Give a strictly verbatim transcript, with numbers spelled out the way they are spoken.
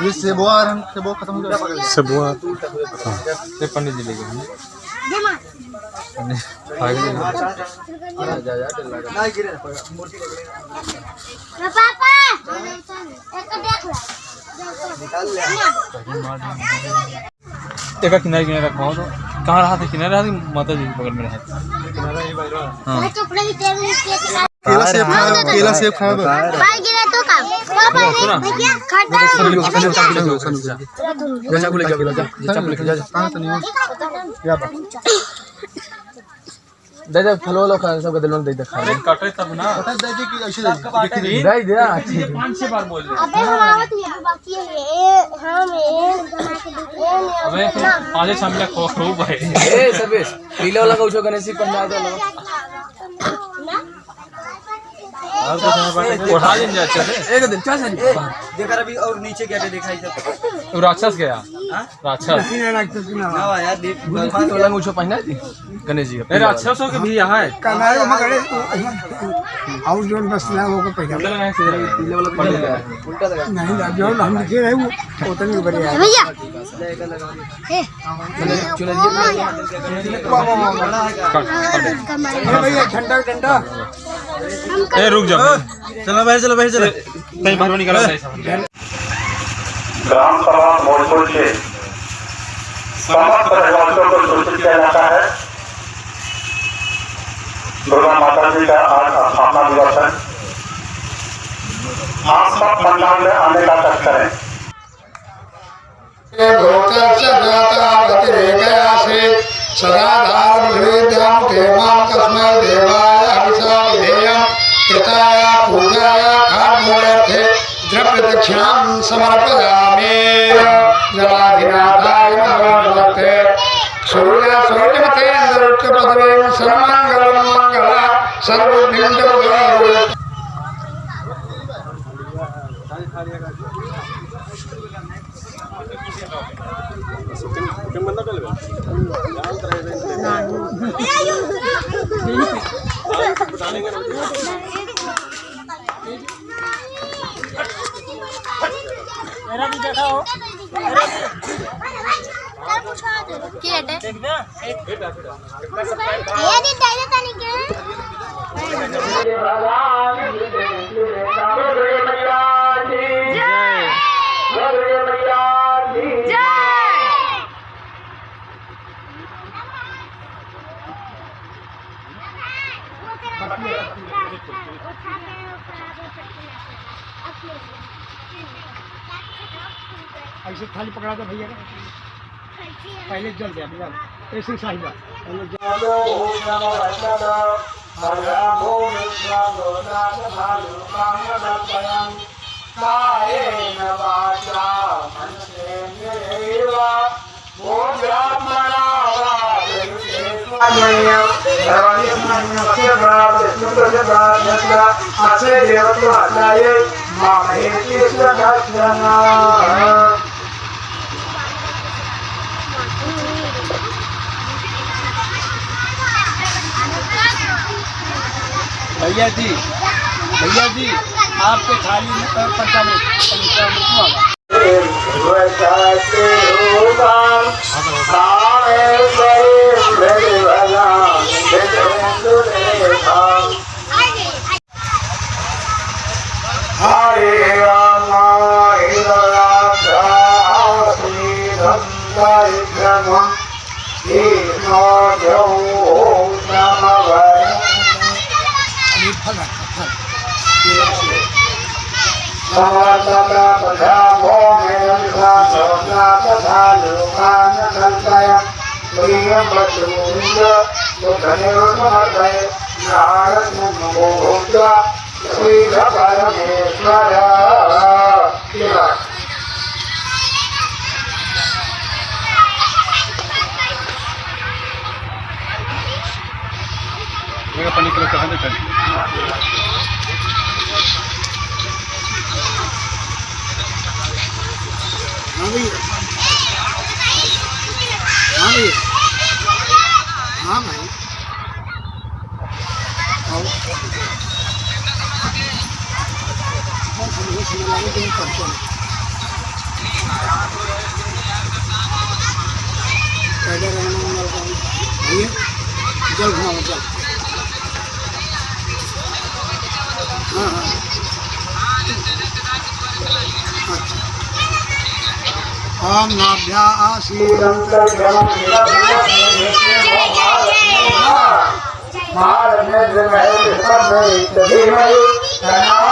ये सेबुआ आ रहा है, सेबुआ खत्म हो गया। सेबुआ। हाँ। ये पंडित जी लेके आए। पंडित, आगे ले लो। पापा, एक देख ले। एका किनारे किनारे रखवाओ तो। कहाँ रहा था? किनारे रहा था, माता जी के बगल में रहा था। हाँ। केला सेब खाए, केला सेब खाए बा। भाई गिरा तो का? सुना। भैया, खड़ा हो। चाकू लेके आओ, चाकू लेके आओ। कहाँ तो नहीं हो? या बा। दे दे, फलो लो खा, सबके दिल में दे दे खा। अरे कटे तब ना। कटे दे दे कि ऐसे दे दे। दे दे, अच्छे। पाँच छह बार बोल रहे। अबे हम आवत नहीं, बाकी है, हम ये जमा के दे। अबे पाँच छह मिनट खो, खूब है। ए, सर्वेश, पीले वाला का उछो गणेश जी पंडाल दे लो। ना? और कुछ नहीं बाकी। उठा लेंगे अच्छे से। एक दिन, चल, चल। ए, देख रहा अभी और नीचे क्या क्या दिखाई दे। वो राक्षस गया। हाँ? राक्षस। नहीं, राक्षस ना। ना यार, देख, भगवान वाला मुझे पहना दी। गणेश जी का ए, राक्षसों के भी यहाँ है। कनारे में गणेश, और जोन बस ना होगा पहले। उल्टा लगाए सीधा लगाए। पीले वाला पीले लगाए। उल्टा लगाए। नहीं, जोन हम लिखे रहे वो, उतने ऊपर ही आए। भैया। चुनरिया। ए भैया, झंडा, झंडा। ए, रुक जा। चलो भाई, चलो भाई, चलो। ए, कहीं बाहर निकालो, भाई साहब। ग्राम सभा मोजपुर से समस्त रहवासियों को सूचित किया जाता है, दुर्गा माता जी का आज स्थापना दिवस है। आप सब पंडाल में आने का कष्ट करें। भूतस्य जाता व्यतिरेकयासि सदा धारं हृदयं ते मां तस्मै देवाय हविषा विधेयं कृताया पूजाया खाद्यमूल्यर्थे द्रव्यदक्षिणां समर्पयामि। जलाधिनाथाय नमो नमस्ते। सूर्य सूर्यमतेन्द्रुच्च पृथिवीं सर्वमंगलं मंगला सर्वसिद्धिं च प्रदाय। के हटे? जय। ऐसे थाली पकड़ा दे भैया का। पहले जल दे, अभी जल। ऐसे साहिबा। पहले जल। कायेन वाचा मनसेंद्रियैर्वा भैया जी, भैया जी, आपके थाली में, अ, पंचामृत, पंचामृत मांगा। हरे राम, हरे राम, राम राम। हाँ भैया। हाँ भैया। हाँ भाई। पैदल रहना वाला काम। भैया, जल घुमाओ, जल। हाँ, हाँ। अच्छा। ओम नाभ्या आशीर्वाद। महालक्ष्मी विद्महे विष्णुमूर्ति धीमहि तन्नो